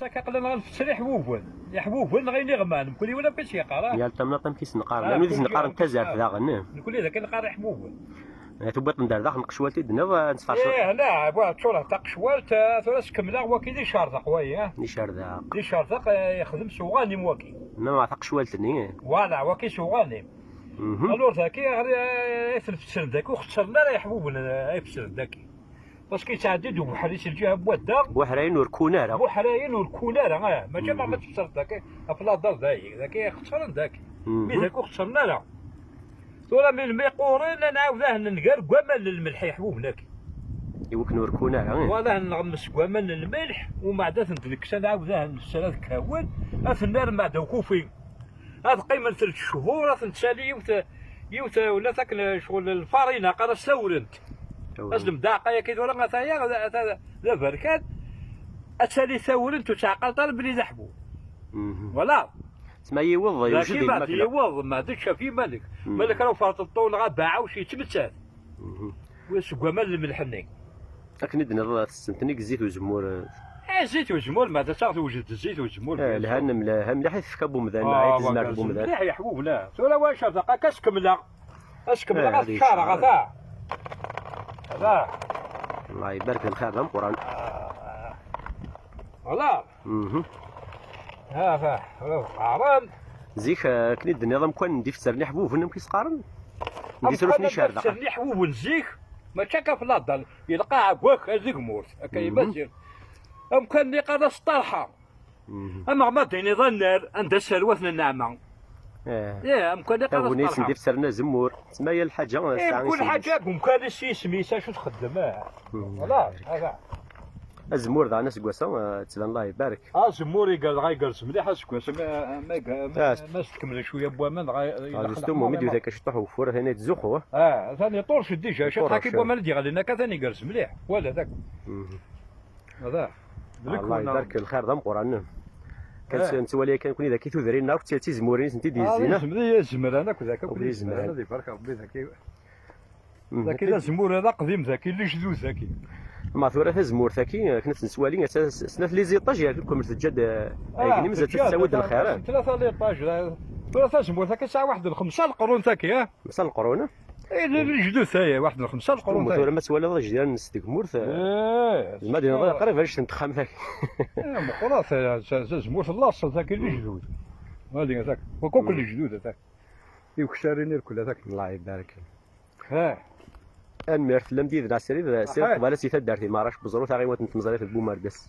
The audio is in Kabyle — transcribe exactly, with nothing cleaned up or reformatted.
Akka aql-aneɣ nfetter iḥbuben, iḥbuben neɣ iniɣman, mkul yiwen amek i s-yeqqar, ah. Yal tamnaḍt amek i s-neqqaren, ah, llan wid i s-neqqaren tazart daɣen, eh. Nekni d akken neqqar iḥbuben. Eh, tewwiḍ-ten-d ar daxel n tqecwalt i d-tenniḍ, eh, ad nesferṣer. Ih, la, wa, ttureɣ taqecwalt, eh, tura skemleɣ waki d icerdeq wayi, eh. D icerdeq. D icerdeq, eh, yexdem s uɣanim waki. Neɣ taqecwalt-nni, eh. Voilà, waki s uɣanim. Mhm. Alors daki, eh, i ten-fettren daki, ur xettren ara iḥbuben, eh, ay fettren daki. Parce que yettɛeddi-d ubeḥri si lǧiha n wadda. Buḥrayen ur kkun ara. Buḥrayen ur kkun ara, ah, mačči ma tfettreḍ daki, ɣef laḍal dayi, daki xettren daki. Mhm. Mi daki ur xettren ara. Tura mi lmi qquren, ad nɛawed ad nger deg waman n lmelḥ iḥbuben-agi. I wakken ur kkun ara, eh? Wala ad nɣemmes deg waman n lmelḥ, umbeɛd ad ten-d-nekkes, ad nɛawed ad nsel ad kkawen, ad ten-nerr mbeɛd ukufi. Ad qqimen telt cchur, ad ten-tsali yiwet, yiwet, wala takken ccɣel lfarina, qqar-as tawrent. Tawrent. Ad s-d-mdeɛqa yaki tura, ataya, ata d aberkan, ad tali tawrent ur ttɛeqqalt ara belli d aḥbub. Mhm. Voilà. Tma yiweḍ, yewjed i lmakla. Yiweḍ, ma d ččaf iman-ik. Mhm. Ma d kra uferṭeṭṭu neɣ abeɛɛuc yettmettat. Mhm. Wi seg waman n lmelḥ-nni. Akken i d-nniḍ, tessen-ten i zzit uzemmur. Eh, zzit uzemmur, ma d asaɣ tewjed zzit uzemmur. Eh, lhan mla-, ha mliḥ i tefka bumdan, ah, ay tezmert bumdan. Mliḥ yeḥbub, la. Tura wa cerdeq akka skemleɣ. Ad skemleɣ, eh, ad ččareɣ, ata. Ata. Allah ibarek, d lxir d ameqqran. Ah, ah. Voilà. Mhm. Ha, ha, ha, qqaren. Zik, eh, akken i d-tenniḍ, amkan n difetter n iḥbuben, amek i s-qqaren? N disruf n icerdeq. Amkan n difetter n iḥbuben zik, mačči akka f laḍal, ilqaɛ deg wakal, deg tmurt, akka i Maziɣ. Amkan-nni qqaren-as ṭṭarḥa. Mhm. Ameɣ ma d-tiniḍ annar, anda sserwaten nneɛma. Eh. Eh, amkan-nni qqaren-as ṭṭarḥa. Tagnit n difetter n azemmur, tma yal lḥaǧa, eh, tesɛa isem-is. Kul ḥaǧa deg umkan-is, isem-is, acu txeddem, eh. Mhm. Voilà, hada. Azemmur daɣen aseggas-a, eh, ttban Allah ibarek. Azemmur iger-, dɣa igerrez mliḥ aseggas-a, ma, ma, ma, ma s-tkemmel cwiya n waman, dɣa, ah, justement, mi d-yusa akka ciṭuḥ ugeffur, atan yettzuxxu, eh? Ah, atan yeṭṭurc déjà, ciṭuḥ akka n waman i d-yeɣlin akka, atan igerrez mliḥ. Wala, tak. Mhm. Hada. Allah ibarek, lxir d ameqqran. Kan, eh, nettwali kan kuni daki tudrin akk d tizmurin i tent-id-yezzin. Ah, yezmer, yezmer, akk daki, akk yezmer, yezmer. Ad ibarek Rebbi daki. Mm, daki d azemmur d aqdim daki, lejdud daki. Ma tura tazemmurt-agi, akken ad tt-nettwali, atta s-, snat les étages, yerna tkemmel teǧǧa-d, eh, ah, ayen mazal teǧǧa-d, tettawi-d lxir, eh. Tlata les étages, la. Tura tazemmurt-agi tesɛa waḥed lxemsa leqrun tagi, eh? Xemsa leqrun, eh? Eh, le-, lejdud tagi, waḥed lxemsa leqrun tagi. Tura ma twaliḍ ajdiran-nnes deg tmurt, eh, eh, ma d-yenɣa qrib annect n texxamt-agi. Eh, meqqret, eh, ta-, tazemmurt n laṣel tagi, lejdud. Wali, atak. Wakk, mm, lejdud, atak. Iksarin irkel, atak. Allah ibarek. Ha. Anmir, tellam d yid-neɣ srid, srid qbala si taddart Imarac, Beẓru, taɣiwant n tmeẓrit n Bumerdas.